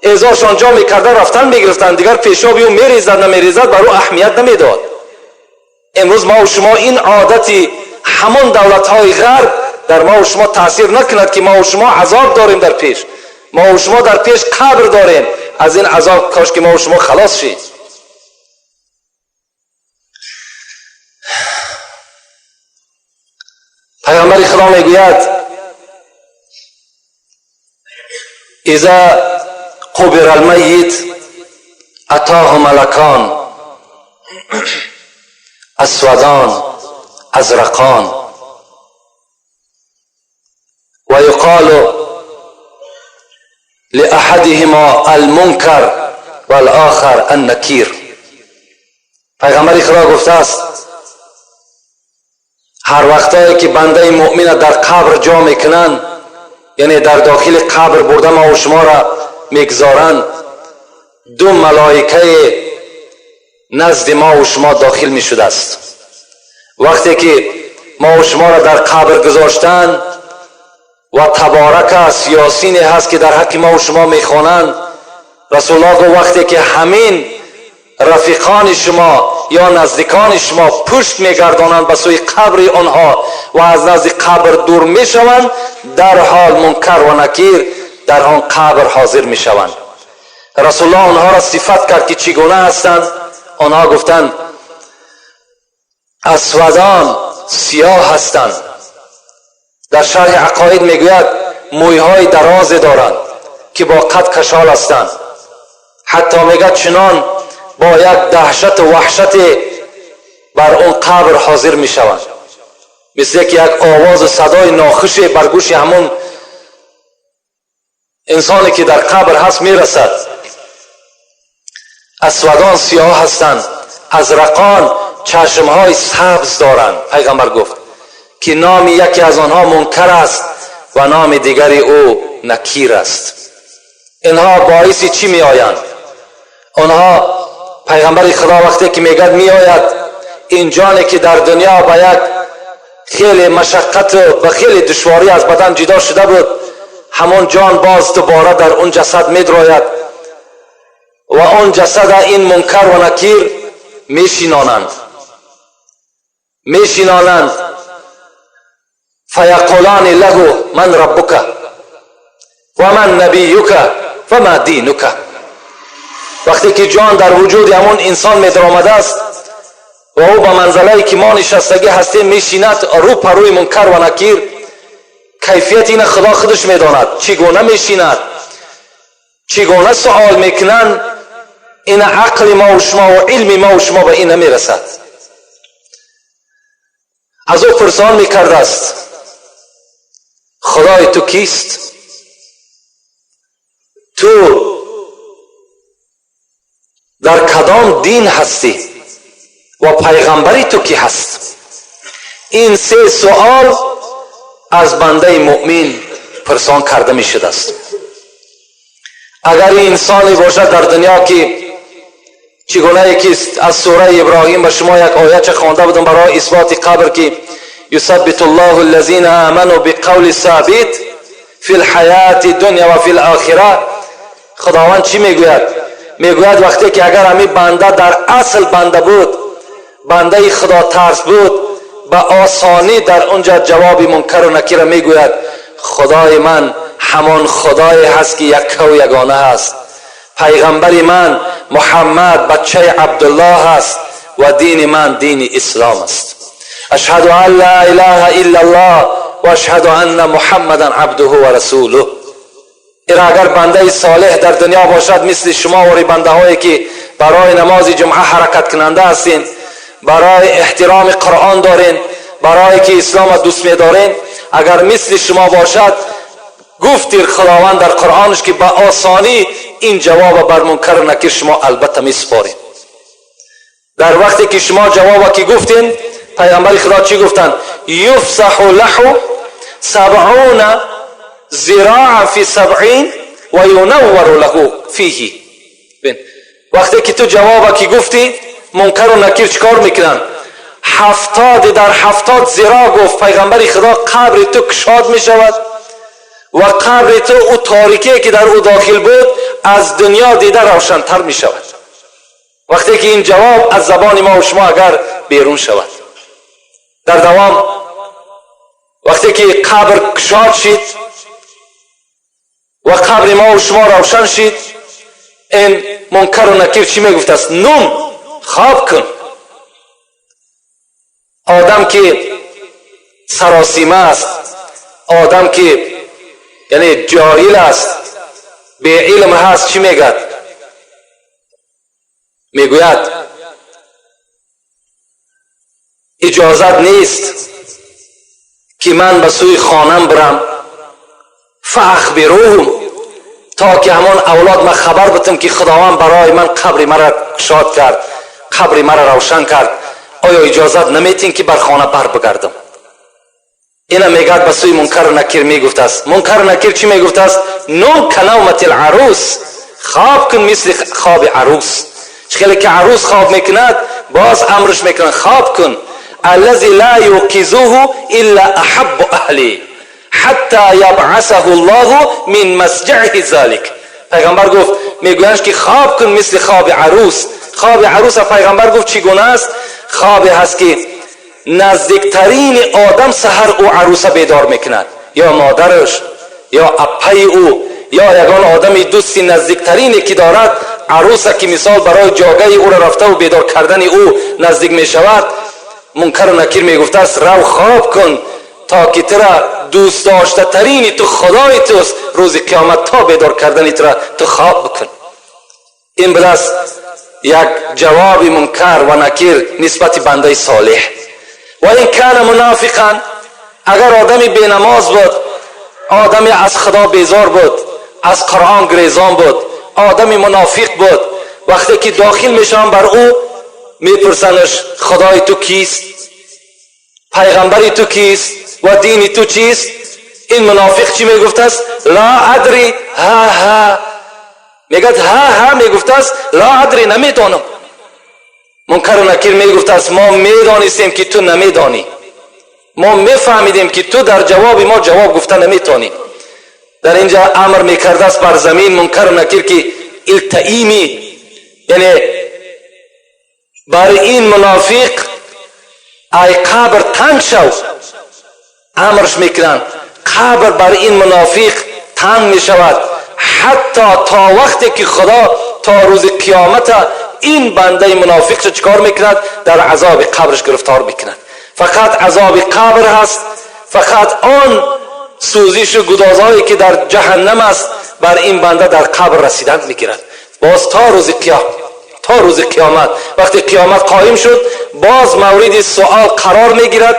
اعضاشان جا میکردن، رفتن میگرفتن، دیگر پیشاب او میریزد نمیریزد بر او اهمیت نمیداد. امروز ما و شما این عادتی همون دولت های غرب در ما و شما تاثیر نکند که ما و شما عذاب داریم در پیش، ما و شما در پیش قبر داریم. از این عذاب کاش که ما و شما خلاص شید. پیامبر خدا میگوید اذا قبر المیت اتاه ملکان اسودان ازرقان و یقال لأحدهما المنکر والآخر النکیر. پیغمبر خدا گفته است هر وقتایی که بنده مؤمن در قبر جا میکنند، یعنی در داخل قبر برده ما و شما را میگذارند، دو ملائکه نزد ما و شما داخل میشده است. وقتی که ما و شما را در قبر گذاشتن و تبارک است، یاسین هست که در حق ما و شما میخوانند، رسول الله گفت وقتی که همین رفیقان شما یا نزدیکان شما پشت میگردانند به سوی قبر آنها و از نزد قبر دور میشوند، در حال منکر و نکیر در آن قبر حاضر میشوند. رسول الله آنها را صفت کرد که چگونه هستند. آنها گفتند اسودان، سیاه هستند. در شرح عقاید میگوید مویهای دراز دارند که با قد کشال هستند. حتی میگه چنان با یک دهشت و وحشت بر اون قبر حاضر میشوند، مثل که یک آواز و صدای ناخوش بر گوش همون انسانی که در قبر هست میرسد. اسودان سیاه هستند، ازرقان چشمهای سبز دارند. پیغمبر گفت که نام یکی از آنها منکر است و نام دیگری او نکیر است. اینها باعث چی می آیند؟ آنها پیغمبر خدا وقتی که میگد می آید، این جانی که در دنیا با یک خیلی مشقت و خیلی دشواری از بدن جدا شده بود، همون جان باز دوباره در اون جسد میدراید و آن جسد این منکر و نکیر میشینانند. فیقولان له من ربک و من نبیک و ما دینک. وقتی که جان در وجود همون انسان میدرآمده است و او به منزله که ما نشستگی هستیم میشیند، رو پروی منکر و نکیر، کیفیت این خدا خودش میداند چگونه میشیند، چگونه سوال میکنند. این عقل ما و شما و علم ما و شما به این نمیرسد. از او پرسان میکرده است خدای تو کیست؟ تو در کدام دین هستی و پیغمبری تو کی هست؟ این سه سوال از بنده مؤمن پرسان کرده می شده است. اگر انسانی باشد در دنیا که چگونه یکی از سوره ابراهیم به شما یک آیه خوانده بودم برای اثبات قبر که یثبت الله الذین آمنوا بقول ثابت فی الحیات الدنیا و فی الاخره. خداوند چی میگوید؟ میگوید وقتی که اگر همین بنده در اصل بنده بود، بنده خدا ترس بود، به آسانی در اونجا جواب منکر و نکیر میگوید خدای من همان خدای هست که یک و یگانه هست، پیغمبر من محمد بچه عبدالله هست و دین من دین اسلام است. اشهد ان لا اله الا الله و اشهد ان محمدا عبده و رسوله. اگر بنده صالح در دنیا باشد مثل شما و بنده هایی که برای نماز جمعه حرکت کننده هستین، برای احترام قرآن دارین، برای که اسلام دوست می‌دارین، اگر مثل شما باشد، گفت خداوند در قرآنش که به آسانی این جواب بر منکر و نکیر شما البته میسپارین. در وقتی که شما جواب که گفتین، پیامبر خدا چی گفتن؟ یفسح له 70 ذراعا فی 70 و ینور له فیه. وقتی که تو جواب که گفتی، منکر و نکیر چکار میکنن؟ 70 در 70 ذراع گفت پیغمبر خدا قبر تو کشاد میشود و قبر تو او تاریکی که در او داخل بود از دنیا دیده روشنتر می شود. وقتی که این جواب از زبان ما و شما اگر بیرون شود. در دوام وقتی که قبر کشاد شد و قبر ما و شما روشن شد، این منکر و نکیر چی می گفت است؟ نوم، خواب کن. آدم که سراسیمه است، آدم که یعنی جاهل است، بی علم هست، چی میگد؟ میگوید اجازت نیست که من به سوی خانم برم، فاخبروهم، تا که همان اولاد من خبر بتم که خداوند برای من قبر مرا شاد کرد، قبر مرا روشن کرد، آیا اجازت نمیتین که بر خانه بر بگردم؟ اینا میگد به سوی منکر و نکیر میگفت است. منکر و نکیر چی میگفت است؟ نوم کنومت العروس، خواب کن مثل خواب عروس. خیلی که عروس خواب میکند باز امرش میکنه خواب کن. الذی لا یوقظه الا احب اهلی حتی یبعثه الله من مسجعه ذلک. پیغمبر گفت میگویند که خواب کن مثل خواب عروس. خواب عروس پیغمبر گفت چگونه است؟ خواب هست که نزدیکترین آدم سحر او عروسه بیدار میکند، یا مادرش یا اپای او یا یگان آدم دوستی نزدیکترینی که دارد. عروسه که مثال برای جاگه او را رفته و بیدار کردن او نزدیک میشود، منکر و نکیر میگفته است رو خواب کن تا که ترا دوست داشته ترین تو خدای توست، روز قیامت تا بیدار کردن ترا تو خواب بکن. این بلس یک جواب منکر و نکیر نسبت بنده صالح. و این کان منافقا، اگر آدمی بینماز بود، آدمی از خدا بیزار بود، از قرآن گریزان بود، آدمی منافق بود، وقتی که داخل میشن بر او میپرسنش خدای تو کیست، پیغمبری تو کیست و دینی تو چیست؟ این منافق چی میگفت است؟ لا ادری، ها ها میگد، ها ها میگفت است، لا ادری، نمیدانم. منکر و نکیر میگفت است ما میدانستیم که تو نمیدانی، ما میفهمیدیم که تو در جواب ما جواب گفته نمیتونی. در اینجا امر میکرده است بر زمین منکر و نکیر که التئیمی، یعنی بر این منافق ای قبر تنگ شو، امرش میکنن قبر بر این منافق تنگ میشود، حتی تا وقتی که خدا تا روز قیامت این بنده منافق چکار میکند؟ در عذاب قبرش گرفتار میکند. فقط عذاب قبر هست، فقط آن سوزش و گدازهایی که در جهنم است بر این بنده در قبر رسیدن میگیرد. باز تا روز قیامت، وقتی قیامت قائم شد، باز مورد سؤال قرار میگیرد،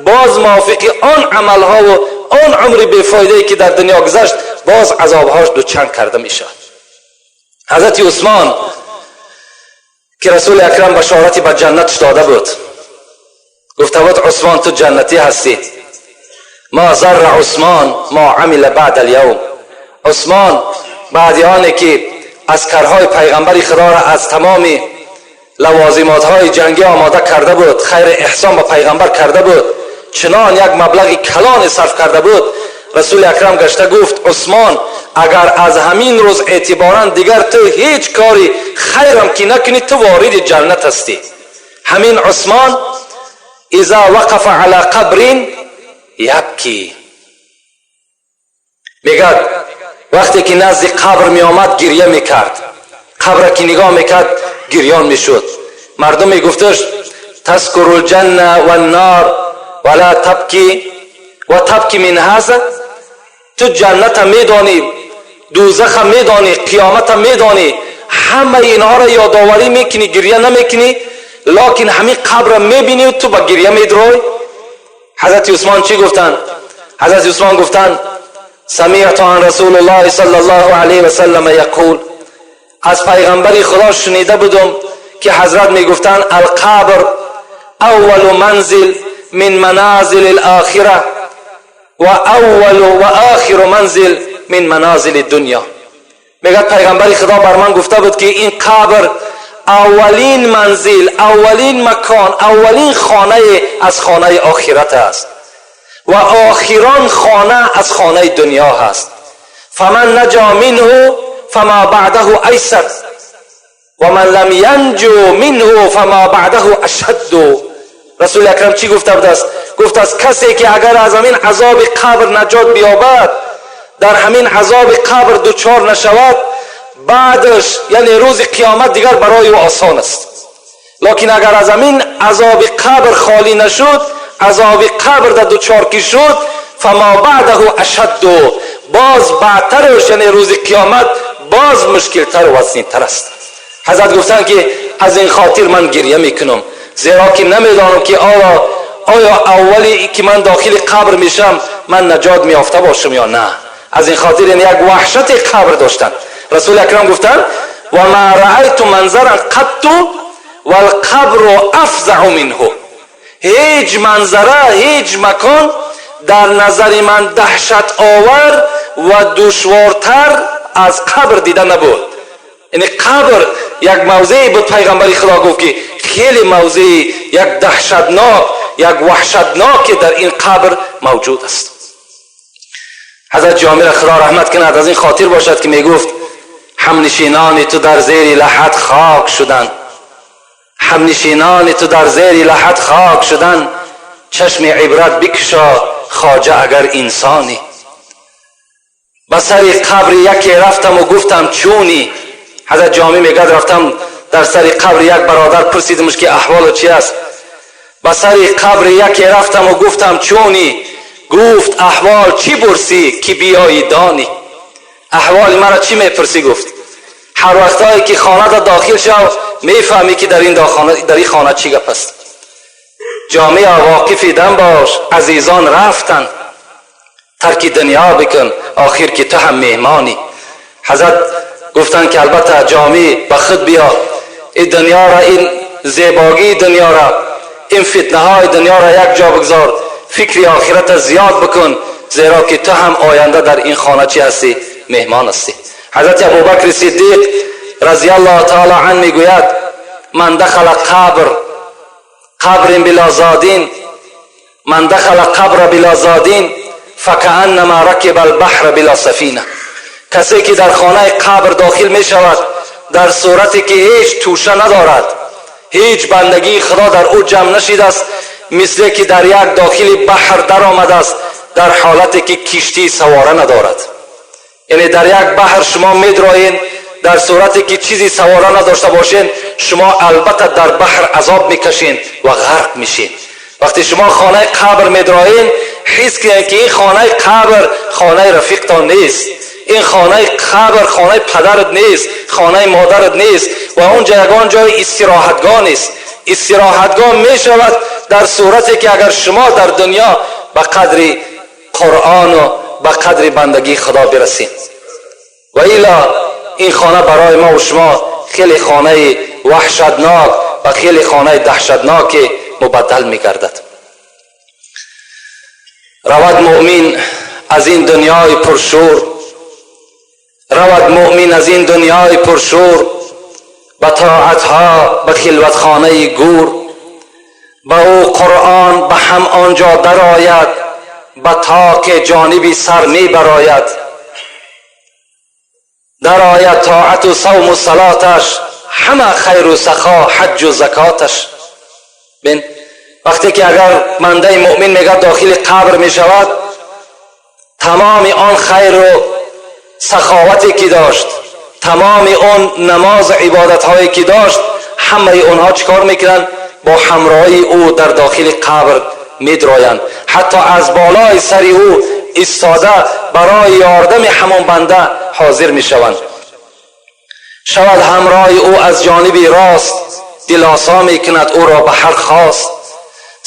باز موافق آن عملها و آن عمر بیفایده که در دنیا گذشت باز عذابهاش دوچند کرده میشود. حضرت عثمان که رسول اکرم بشارتی به جنتش داده بود، گفته بود عثمان تو جنتی هستی، ما ضر عثمان ما عمل بعد الیوم. عثمان بعد آنه که عسکرهای پیغمبر خدا را از تمام لوازمات های جنگی آماده کرده بود، خیر احسان به پیغمبر کرده بود، چنان یک مبلغ کلان صرف کرده بود، رسول اکرم گشته گفت عثمان اگر از همین روز اعتبارا دیگر تو هیچ کاری خیرم که نکنی تو وارد جنت هستی. همین عثمان اذا وقف على قبر یبکی، میگد وقتی که نزد قبر می آمد گریه میکرد، قبر که نگاه میکرد گریان میشد. مردم میگفتش تذکر الجنه و النار ولا تبکی و تبکی من هذا، تو جنت میدانی، دوزخ میدانی، قیامت میدانی، همه اینها را یادآوری میکنی، گریه نمیکنی، لکن همین قبر میبینی و تو با گریه میدروی. حضرت عثمان چی گفتن؟ حضرت عثمان گفتن سمعت عن رسول الله صلی الله علیه و سلم یقول، از پیغمبر خدا شنیده بودم که حضرت میگفتن القبر اول منزل من منازل الاخره و اول و آخر منزل من منازل الدنیا. میگه پیغمبر خدا بر من گفته بود که این قبر اولین منزل، اولین مکان، اولین خانه از خانه آخرت است و آخران خانه از خانه دنیا هست. فمن نجا منه فما بعده ایسر و من لم ینجو منه فما بعده اشد. رسول اکرم چی گفته بود است؟ گفت است کسی که اگر از همین عذاب قبر نجات بیابد، در همین عذاب قبر دچار نشود، بعدش یعنی روز قیامت دیگر برای او آسان است. لکن اگر از همین عذاب قبر خالی نشد، عذاب قبر در دچار کی شد، فما بعده اشد، باز بعدترش یعنی روز قیامت باز مشکلتر و وزنینتر است. حضرت گفتن که از این خاطر من گریه میکنم، زیرا که نمیدانم که آیا اولی که من داخل قبر میشم من نجات میافته باشم یا نه. از این خاطر یعنی یک وحشت قبر داشتن. رسول اکرم گفتن و ما رأیت منظرا قط والقبر افزع منه، هیچ منظره، هیچ مکان در نظر من دهشت آور و دشوارتر از قبر دیده نبود. یعنی قبر یک موضعی بود، پیغمبر خدا گفت که خیلی موضعی یک دهشتناک، یک وحشتناک در این قبر موجود است. حضرت جامی را خدا رحمت کند، از این خاطر باشد که میگفت همنشینان تو در زیر لحد خاک شدن، همنشینان تو در زیر لحد خاک شدن، چشم عبرت بکشا خواجه اگر انسانی. به سر قبر یکی رفتم و گفتم چونی. حضرت جامی میگد رفتم در سر قبر یک برادر پرسیدمش که احوال چی است. به سر قبر یکی رفتم و گفتم چونی، گفت احوال چی پرسی که بیایی دانی. احوال مرا چی میپرسی؟ گفت هر وقتایی که خانه در داخل شو мефаҳмӣ ки дар ин хона чӣ гап аст. Ҷомеа воқифи дам бош, азизон рафтанд, тарки дунё бикун, охир ки ту ҳам меҳмонӣ. Ҳазрат гуфтанд ки албатта ҷомеа ба худ биё, ин дунёро, ин зебогии дунёро, ин фитнаҳои дунёро як ҷо бигзор, фикри охиратро зиёд бикун, зеро ки ту ҳам оянда дар ин хона чӣ ҳастӣ? Меҳмон ҳастӣ. Ҳазрати Абубакри Сиддиқ разияллоҳу таъало ан мегӯяд: ман дахала қабр қабрин била зодин, ман дахала қабра била зодин факааннама ракиба албаҳра била сафина. Касе ки дар хонаи қабр дохил мешавад дар сурате ки ҳеҷ тӯша надорад, ҳеҷ бандагии Худо дар ӯ ҷамъ нашидааст, мисле ки дар як дохили баҳр даромадааст дар ҳолате ки киштии савора надорад. Яъне дар як баҳр шумо медроед, дар сурате ки чизи савора надошта бошед, шумо албатта дар баҳр азоб мекашед ва ғарқ мешед. Вақте шумо хонаи қабр медроед, ҳис кунед ки ин хонаи қабр хонаи рафиқтон нест, ин хонаи қабр хонаи падарат нест, хонаи модарат нест ва онҷа ягон ҷои истироҳатгоҳ нест. Истироҳатгоҳ мешавад дар сурате ки агар шумо дар дунё ба қадри Қуръону ба қадри бандагии Худо бирасед. Ва илла ин хона барои мо ва шумо хеле хонаи ваҳшатнок ва хеле хонаи даҳшатноке мубаддал мегардад. Равад муъмин аз ин дунёи пуршӯр, равад муъмин аз ин дунёи пуршӯр, ба тоатҳо, ба хилватхонаи гӯр, ба ӯ Қуръон ба ҳам он ҷо дарояд, ба тоқи ҷониби сар мебарояд, дарояд тоату савму салоташ, ҳама хайру сахо, ҳаҷҷу закоташ. Бин, вақте ки агар бандаи муъмин мегӯяд дохили қабр мешавад, тамоми он хайру саховате ки дошт, тамоми он намозу ибодатҳое ки дошт, ҳамаи онҳо чӣ кор мекунанд? Бо ҳамроҳии ӯ дар дохили қабр медроянд, ҳатто аз болои сари ӯ истода барои ёрдами ҳамон банда ҳозир мешаванд. Шавад ҳамроҳи ӯ аз ҷониби рост, дилосо мекунад ӯро ба ҳар хост,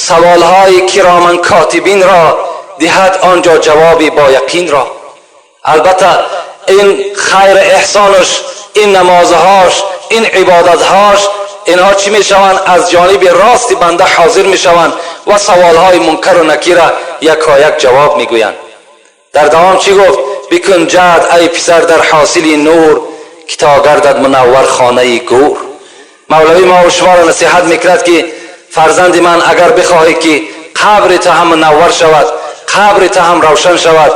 саволҳои кироман котибинро диҳад он ҷо ҷавоби бо яқинро. Албатта ин хайр эҳсонаш, ин намозҳош, ин ибодатҳош, инҳо чӣ мешаванд? Аз ҷониби рости банда ҳозир мешаванд ва саволҳои мункару накира якояк ҷавоб мегӯянд. Дар давом чӣ гуфт? Бикун ҷаҳд, ай писар, дар ҳосили нур, ки то гардад мунаввар хонаи гӯр. Мавлавӣ мо шуморо насиҳат мекунад ки фарзанди ман, агар бихоҳӣ ки қабри ту ҳам мунаввар шавад, қабри ту ҳам равшан шавад,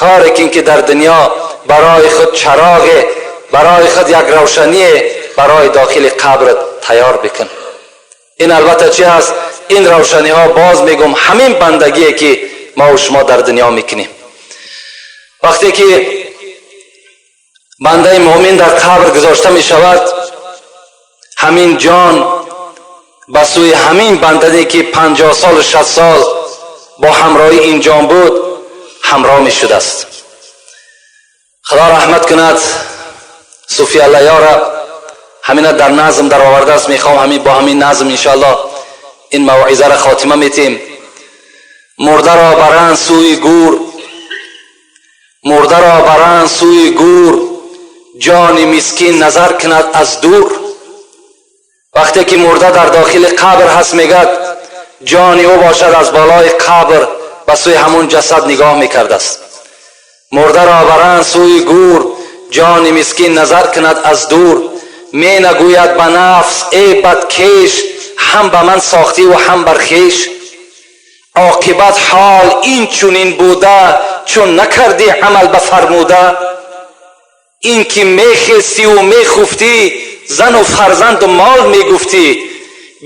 коре кун ки дар дунё барои худ чароғе, барои худ як равшание барои дохили қабрат тайёр бикун. Ин албатта чӣ ҳаст? Ин равшаниҳо, боз мегӯм, ҳамин бандагие ки мо шумо дар дунё мекунем. Вақте ки бандаи муъмин дар қабр гузошта мешавад, ҳамин ҷон ба сӯи ҳамин бандае ки 50 солу 60 сол бо ҳамроҳи ин ҷон буд, ҳамроҳ мешудааст. Худо раҳмат кунад Суфи Аллаёра, ҳамина дар назм даровардааст. Мехоҳам ҳамин бо ҳамин назм иншоаллоҳ ин мавъизаро хотима метем. Мурдаро баранд сӯи гӯр, мурдаро баранд сӯи гӯр, ҷони мискин назар кунад аз дур. Вақте ки мурда дар дохили қабр ҳаст, мегӯяд, ҷони ӯ бошад аз болои қабр ба сӯи ҳамун ҷасад нигоҳ мекардааст. Мурдаро баранд сӯи гӯр, ҷони мискин назар кунад аз дур, менагӯяд ба нафс: эй бадкеш, ҳам ба ман сохтиву ҳам бар хеш, оқибат ҳол ин чунин буда, чун накардӣ амал ба фармуда, ин ки мехестиву мехуфтӣ, зану фарзанду мол мегуфтӣ,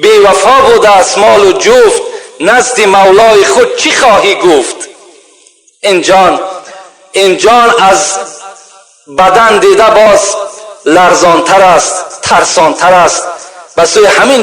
бевафо будааст молу ҷуфт, назди мавлои худ чӣ хоҳӣ гуфт? Ин ҷон аз бадан дида боз ларзонтар аст, тарсонтар аст ба сӯи ҳамин.